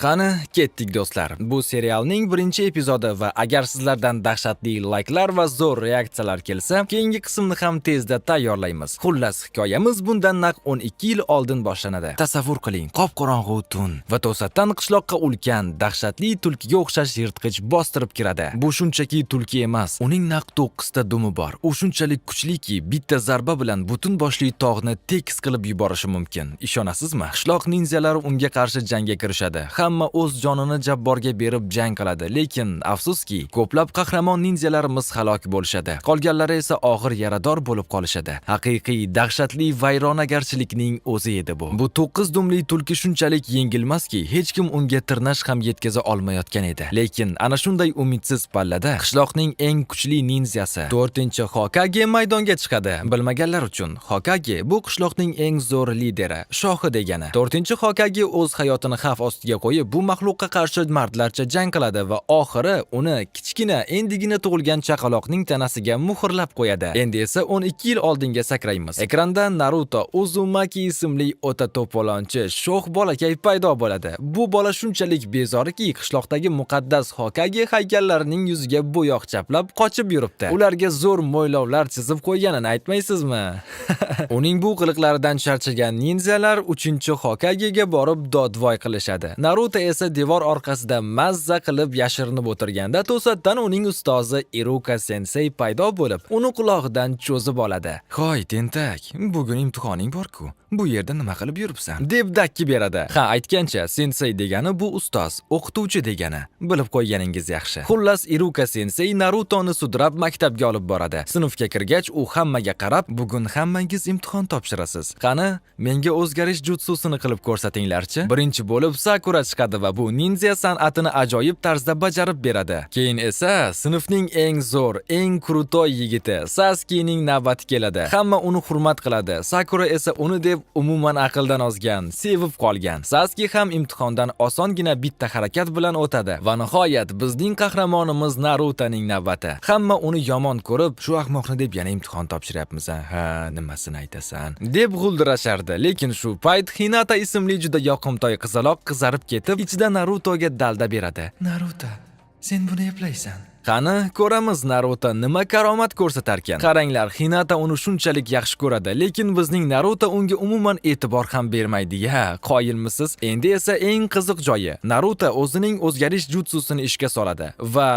Qani, ketdik, do'stlar. Bu serialning birinchi epizodi va agar sizlardan dahshatli layklar va zo'r reaksiyalar kelsa, keyingi qismni ham tezda tayyorlaymiz. Xullas, hikoyamiz bundan naq 12 yil oldin boshlanadi. Tasavvur qiling, qop-qorong'u tun va to'satdan qishloqqa ulkan, dahshatli tulkiga o'xshash yirtqich bostirib kiradi. Bu shunchaki tulki emas, uning naq 9 ta dumi bor. U shunchalik kuchliki, bitta zarba bilan butun boshli tog'ni tekis qilib yuborishi mumkin. Ishonasizmi? Qishloq ninjalari unga qarshi jangga kirishadi. Hamma o'z jonini jabborga berib jang qiladi, lekin afsuski, ko'plab qahramon ninjalarimiz halok bo'lishadi. Qolganlari esa og'ir yarador bo'lib qolishadi. Haqiqiy dahshatli vayronagarchilikning o'zi edi bu. Bu to'qqiz dumli tulki shunchalik yengilmaski, hech kim unga tirnash ham yetkaza olmayotgan edi. Lekin ana shunday umidsiz pallada qishloqning eng kuchli ninjasi, 4 Hokage maydonga chiqadi. Bilmaganlar uchun, Hokage bu qishloqning eng zo'r lideri, shohi degani. 4 Hokage o'z hayotini xavf ostiga qo'yib, bu maxluqqa qarshi mardlarcha jang qiladi va oxiri uni kichkina, endigina tug'ilgan chaqaloqning tanasiga muhrlab qo'yadi. Endi esa 12 yil oldinga sakraymiz. Ekranda Naruto Uzumaki ismli o'ta to'polonchi, sho'x bolakay paydo bo'ladi. Bu bola shunchalik bezoriki, qishloqdagi muqaddas Hokage haykallarining yuziga bo'yoq chaplab qochib yuribdi. Ularga zo'r mo'ylovlar chizib qo'yganini aytmaysizmi? Uning bu qiliqlaridan charchagan ninjalar 3 Hokagega borib dodvoy qilishadi. Naruto esa devor orqasida mazza qilib yashirinib o'tirganda, to'satdan uning ustozi Iruka sensey paydo bo'lib, uni qulog'idan cho'zib oladi. "Hoy, tentak, bugun imtihoning bor-ku. Bu yerda nima qilib yuribsan?" deb dakki beradi. Ha, aytgancha, sensey degani bu ustoz, o'qituvchi degani. Bilib qo'yganingiz yaxshi. Xullas, Iruka sensey Narutoni sudrab maktabga olib boradi. Sinfga kirgach, u hammaga qarab, "Bugun hammangiz imtihon topshirasiz. Qani, menga o'zgarish jutsusini qilib ko'rsatinglarchi." Birinchi bo'lib Sakura chiqadi va bu ninja san'atini ajoyib tarzda bajarib beradi. Keyin esa sinfning eng zo'r, eng крутой yigiti Saskining navbati keladi. Hamma uni hurmat qiladi. Sakura esa uni deb umuman aqldan ozgan, sevib qolgan. Saski ham imtihondan osongina bitta harakat bilan o'tadi va nihoyat bizning qahramonimiz Narutoning navbati. Hamma uni yomon ko'rib, "Shu ahmoqni deb yana imtihon topshiryapmiz, ha, nimasini aytasan?" deb g'uldirashardi. Lekin shu payt Hinata ismli juda yoqimtoy qizaloq qizarib ketib, ichida Narutoga dalda beradi. "Naruto, sen buni eplaysan. Qani, ko'ramiz, Naruto nima karomat ko'rsatarkan. Qaranglar, Hinata uni shunchalik yaxshi ko'radi, lekin bizning Naruto unga umuman e'tibor ham bermaydi. Ya, qoyilmisiz? Endi esa eng qiziq joyi. Naruto o'zining o'zgarish jutsusini ishga soladi va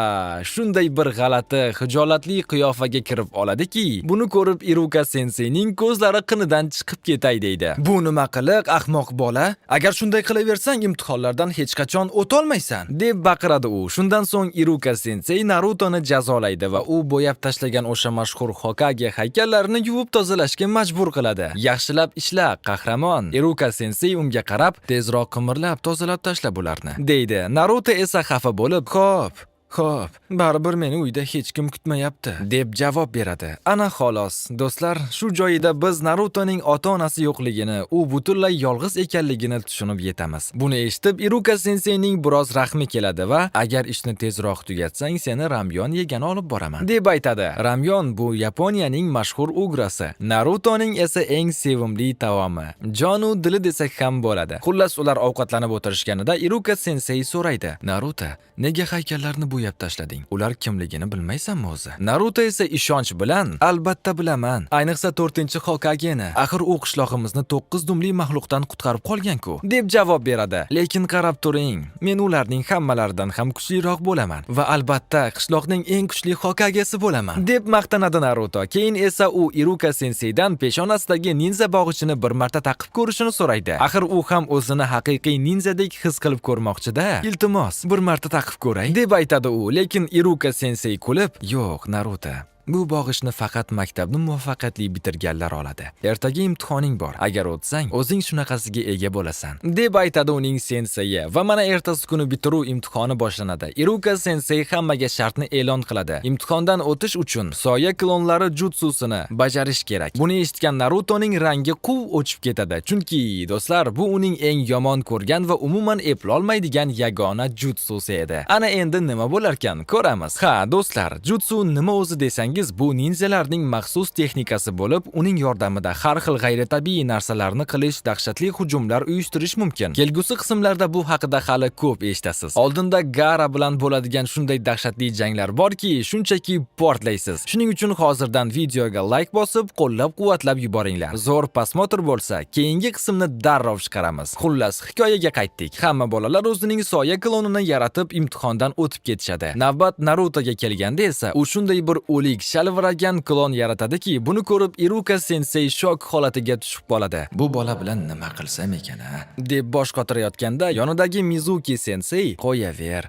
shunday bir g'alati, xijolatli qiyofaga kirib oladiki, buni ko'rib Iruka senseyning ko'zlari qinidan chiqib ketay deydi. "Bu nima qiliq, ahmoq bola? Agar shunday qilaversang, imtihonlardan hech qachon o'tolmaysan", deb baqiradi u. Shundan so'ng Iruka sensey Narutoni jazolaydi va u bo'yab tashlagan o'sha mashhur Hokage haykallarini yuvib tozalashga majbur qiladi. "Yaxshilab ishla, qahramon." Iruka sensey unga qarab, "Tezroq qimirlab, tozalab tashla bularni", deydi. Naruto esa xafa bo'lib, "Xo'p, xo'p, baribir meni uyda hech kim kutmayapti", deb javob beradi. Ana xolos, do'stlar, shu joyida biz Narutoning ota-onasi yo'qligini, u butunlay yolg'iz ekanligini tushunib yetamiz. Buni eshitib, Iruka senseyning biroz rahmi keladi va "Agar ishni tezroq tugatsang, seni ramyon yegani olib boraman", deb aytadi. Ramyon bu Yaponiyaning mashhur ugrasi. Narutoning esa eng sevimli taomi. Jonu dili desak ham bo'ladi. Xullas, ular ovqatlanib o'tirishganida Iruka sensey so'raydi: "Naruto, nega haykallarni bo'yab tashlading? Ular kimligini bilmaysanmi o'zi?" Naruto esa ishonch bilan, "Albatta bilaman. Ayniqsa 4 Hokageni. Axir u qishlog'imizni to'qqiz dumli maxluqdan qutqarib qolgan-ku", deb javob beradi. "Lekin qarab turing, men ularning hammalaridan ham kuchliroq bo'laman va albatta qishloqning eng kuchli Hokagesi bo'laman", deb maqtanadi Naruto. Keyin esa u Iruka senseydan peshonasidagi ninja bog'ichini bir marta taqib ko'rishini so'raydi. Axir u ham o'zini haqiqiy ninjadek his qilib ko'rmoqchi-da. "Iltimos, bir marta taqib ko'ray", deb aytadi u. Lekin Iruka sensey kulib, "Yo'q, Naruto. Bu bog'ichni faqat maktabni muvaffaqiyatli bitirganlar oladi. Ertaga imtihoning bor. Agar o'tsang, o'zing shunaqasiga ega bo'lasan", deb aytadi uning senseyi. Va mana ertasi kuni bitiruv imtihoni boshlanadi. Iruka sensey hammaga shartni e'lon qiladi. Imtihondan o'tish uchun soya klonlari jutsusini bajarish kerak. Buni eshitgan Narutoning rangi quv o'chib ketadi. Chunki, do'stlar, bu uning eng yomon ko'rgan va umuman eplolmaydigan yagona jutsusi edi. Ana endi nima bo'larkan, ko'ramiz. Ha, do'stlar, jutsu nima o'zi desangiz, bo'lsangiz, bu ninjalarning maxsus texnikasi bo'lib, uning yordamida har xil g'ayritabiiy narsalarni qilish, dahshatli hujumlar uyushtirish mumkin. Kelgusi qismlarda bu haqida hali ko'p eshitasiz. Oldinda Gara bilan bo'ladigan shunday dahshatli janglar borki, shunchaki portlaysiz. Shuning uchun hozirdan videoga layk bosib, qo'llab-quvvatlab yuboringlar. Zo'r просмотр bo'lsa, keyingi qismni darrov chiqaramiz. Xullas, hikoyaga qaytdik. Hamma bolalar o'zining soya klonini yaratib imtihondan o'tib ketishadi. Navbat Narutoga kelganda esa, u shunday bir o'lik, shalviragan klon yaratadiki, buni ko'rib Iruka sensey shok holatiga tushib qoladi. "Bu bola bilan nima qilsam ekan, a?" deb bosh qotirayotganda, yonidagi Mizuki sensey, "Qo'yaver.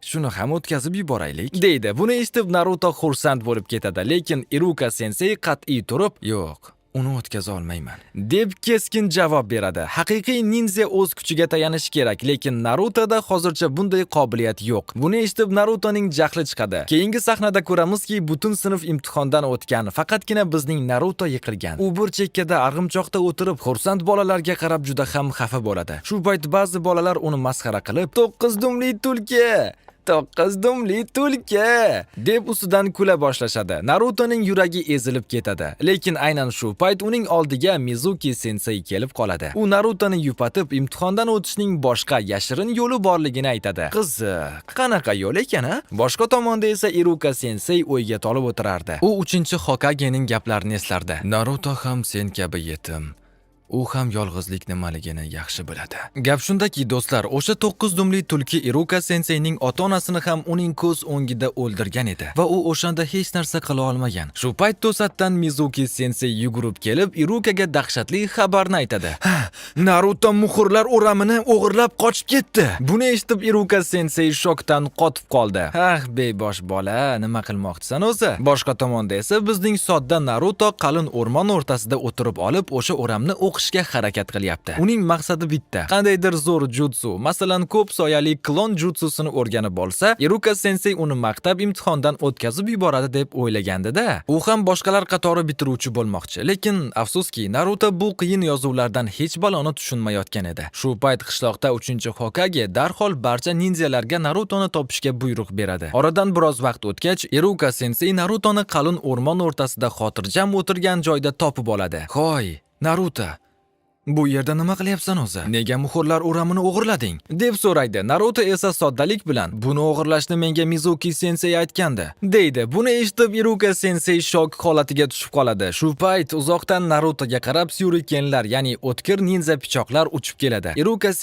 Shuni ham o'tkazib yuboraylik", deydi. Buni eshitib Naruto xursand bo'lib ketadi, lekin Iruka sensey qat'iy turib, "Yo'q, uni o'tkaza olmayman", deb keskin javob beradi. Haqiqiy ninja o'z kuchiga tayanishi kerak, lekin Narutoda hozircha bunday qobiliyat yo'q. Buni eshitib Narutoning jahli chiqadi. Keyingi sahnada ko'ramizki, butun sinf imtihondan o'tgan, faqatgina bizning Naruto yiqilgan. U bir chekkada arg'imchoqda o'tirib, xursand bolalarga qarab juda ham xafa bo'ladi. Shu payt ba'zi bolalar uni masxara qilib, "To'qqiz dumli tulki! To'qqiz dumli tulki!" deb ustidan kula boshlashadi. Narutoning yuragi ezilib ketadi. Lekin aynan shu payt uning oldiga Mizuki sensey kelib qoladi. U Narutoni yupatib, imtihondan o'tishning boshqa yashirin yo'li borligini aytadi. Qiziq, qanaqa yo'l ekan, a? Boshqa tomonda esa Iruka sensey o'yga tolib o'tirardi. U 3-Hokagening gaplarini eslardi. "Naruto ham sen kabi yetim. U ham yolg'izlik nimaligini yaxshi biladi." Gap shundaki, do'stlar, o'sha to'qqiz dumli tulki Iruka senseyning ota-onasini ham uning ko'z o'ngida o'ldirgan edi va u o'shanda hech narsa qila olmagan. Shu payt to'satdan Mizuki sensey yugurib kelib, Irukaga dahshatli xabarni aytadi. "Ha, Naruto muhrlar o'ramini o'g'irlab qochib ketdi." Buni eshitib Iruka sensey shokdan qotib qoldi. "Ah, bebosh bola, nima qilmoqchisan o'zi?" Boshqa tomonda esa bizning sodda Naruto qalin o'rmon o'rtasida o'tirib olib, o'sha o'ramni o'qishga harakat qilyapti. Uning maqsadi bitta. Qandaydir zo'r jutsu, masalan, ko'p soyali klon jutsusini o'rganib olsa, Iruka sensey uni maqtab imtihondan o'tkazib yuboradi deb o'ylagandi-da. U ham boshqalar qatori bitiruvchi bo'lmoqchi. Lekin afsuski, Naruto bu qiyin yozuvlardan hech baloni tushunmayotgan edi. Shu payt qishloqda 3-Hokage darhol barcha ninjalarga Narutoni topishga buyruq beradi. Oradan biroz vaqt o'tgach, Iruka sensey Narutoni qalin o'rmon o'rtasida xotirjam o'tirgan joyda topib oladi. "Hoy, Naruto, bu yerda nima qilyapsan o'zi? Nega muhrlar o'ramini o'g'irlading?" deb so'raydi. Naruto esa soddalik bilan, "Buni o'g'irlashni menga Mizuki sensey aytgandi", deydi. Buni eshitib Iruka sensey shok holatiga tushib qoladi. Shu payt uzoqdan Narutoga qarab syurikenlar, ya'ni o'tkir ninja pichoqlar uchib keladi. Iruka